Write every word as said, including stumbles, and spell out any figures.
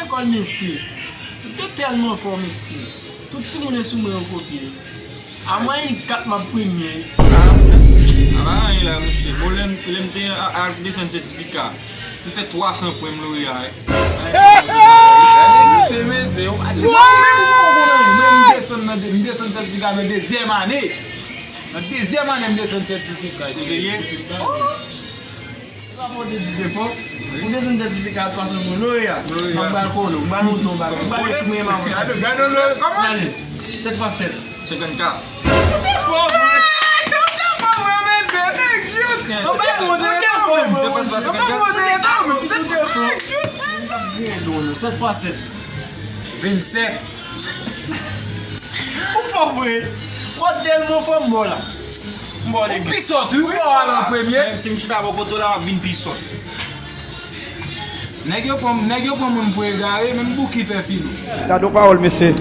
Lekòl mesye. M te tèlman fò mesye. Tout timoun sou mwen yo kopye. A mwayen kat m ap premye. A pa anyen la, monchè. Bon, lè m lè m te a- a- desann sètifika, m fè twa san pwen m loreya. Mesye, mesye, ou pa di mwen menm ou poko konnen. Mwen, m desann nan de- m desann sètifika nan dezyèm ane. Nan dezyèm ane, m desann sètifika. Ou serye? Ou pa fò te di te fò. Ou desann sètifika a twa san pwen loreya. Loreya. M ba l kole, m ba l mouton, m ba l, m ba l tout mwen m avans. Gade, gade, gade, kòman? Gade, sèt fwa sèt. Senkannkat. Ou te fò vre. Ou te fò vre, mesye, nèg yo. Ou pa monte, ou te fò vre. Ou pa monte, ou te fò vre. Sèt fwa sèt. Vennsèt. Ou fò vre. Ou tèlman fò, m ba w la. M ba w li. Ou pi sòt, wi, ou pa al an premye. Menm si m chita bò kote w la, m ap vin pi sòt. Nèg yo pran nèg yo pran moun pou egare, menm Bouki fè filou. Gade yon pawòl, mesye.